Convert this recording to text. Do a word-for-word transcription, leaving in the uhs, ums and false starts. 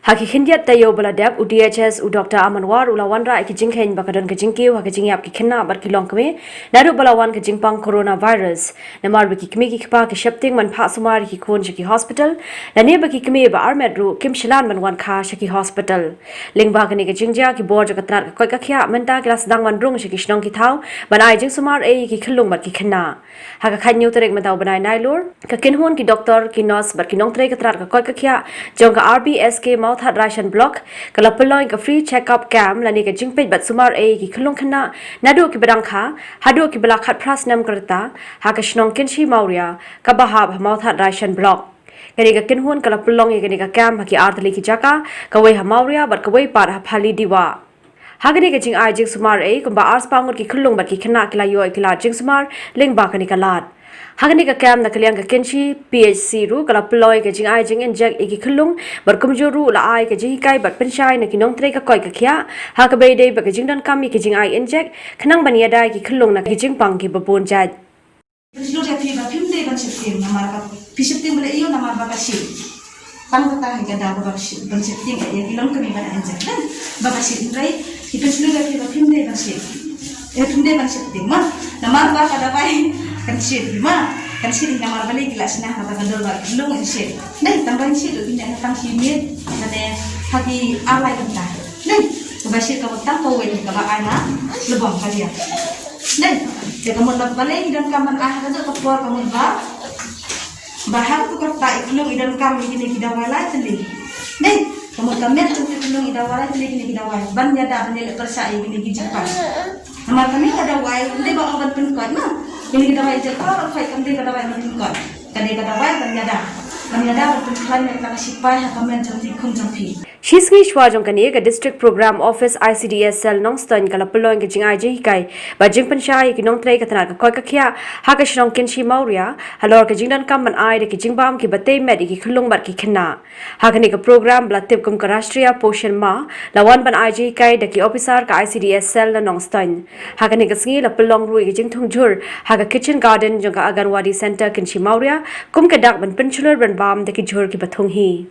Ha ki khyndiat taïew ba la dep, u DHS u Dr Aman War u la wanrah ïa ki jingkheiñ ba ka don ka jingkiew ha ka jingïap ki khynnah bad ki longkmie naduh ba la wan ka jingpang coronavirus, namar ba ki kmie ki kpa ki sheptieng ban phah sumar ïa ki khun sha ki hospital, lane ba ki kmie ba armet ruh kim shlan ban wan kha sha ki hospital. Lyngba kane ka jingjia, ki bor jong ka tnat ka koit ka khiah mynta ki la sdang wan rung sha ki shnong ki thaw ban ai jingsumar ei ïa ki khyllung bad ki khynnah. Ha ka khathynñiew tarik mynta u bnai Nailur, ka kynhun ki doktor, ki nurse bad ki nongtrei ka tnat ka koit ka khiah jong ka RBSK Mawthadraishan Block ka la pynlong ïa ka free check-up camp lane ka jingpeit bad sumar ei ïa ki khyllung khynnah naduh kiba dang kha haduh kiba la khatphra snem ka rta, ha ka shnong Kynshi Mawria kaba hap ha Mawthadraishan Block. Kane ka kynhun ka la pynlong ïa kane ka camp ha ki artylli ki jaka, kawei ha Mawria bad kawei pat ha Phalidiwa. Ha kane ka jingai jingsumar ei, kumba arspah ngut ki khyllung bad ki khynnah ki la ïoh ïa ki lad jingsumar lyngba kane ka lad. Ha kane ka camp, na ka liang ka Kynshi PHC ruh ka la pynlong ïa ka jingai jinginjek ïa ki khyllung bad kumjuh ruh la ai ka jinghikai bad pynshai na ki nongtrei ka koit ka khiah, ha kaba ïadei bad ka jingdonkam ïa ka jingai injek khnang ban ïada ïa ki khyllung na ki jingpang kiba bun jait. Pynslur ïa phi ba phim dei ban sheptieng namar ba phi sheptieng ba la ïoh namar ba ka shit. Tang kata hi ka daw ba ka shit ban sheptieng ïa ki longkmie ban ai injek, ba ka shit, hynrei ki pynslur ïa phi ba phim dei ban shit. Eh, phim dei ban sheptieng ma, namar ba ka dawai kan shit hi ma, kan shit hi namar balei ki la shna ha kata ka dor ba ki lung in shit. Dei tang ban shit ruh ki ïa tang shi miet lane ha ki ar lai kynta. Dei kaba shit ka mut tang kawei kaba ai na lubong ka dia. Dei te ka mut ba balei ngi donkam ban ai ha kajuh ka por, ka mut ba ba ha ka kyrta i khyllung i donkam ïa kine ki dawai lai tylli. Dei ka mut ka met jong ki khyllung i dawai lai tylli kine ki dawai ban ïada ban ïaleh pyrshah ïa kine ki jingpang. Namar kane ka dawai ym dei ba ong ban pynkoit na, kine ki dawai jaka ba koit kam dei ka dawai ban pynkoit. Ka dei ka dawai ban ïada, ban ïada ban pynkhlaiñ ïa ka sipai ha ka met jong ki khun jong phi. Shi sngi shuwa jong kane, ka District Programme Office ICDS Cell Nongstoiñ ka la pynlong ka jingai jinghikai bad jingpynshai ïa ki nongtrei ka tnat ka koit ka khiah ha ka shnong Kynshi Mawria halor ka jingdonkam ban ai da ki jingbam kiba tei met ïa ki khyllung bad ki khynnah. Ha kane ka program ba la tip kum ka Rashtriya Poshan Maah la wan ban ai jinghikai da ki ophisar ka ICDS Cell na Nongstoiñ. Ha kane ka sngi la pynlong ruh ïa ka jingthung jhur ha ka Kitchen Garden jong ka Anganwadi Centre Kynshi Mawria kum ka dak ban pynshlur ban bam da ki jhur kiba thung hi.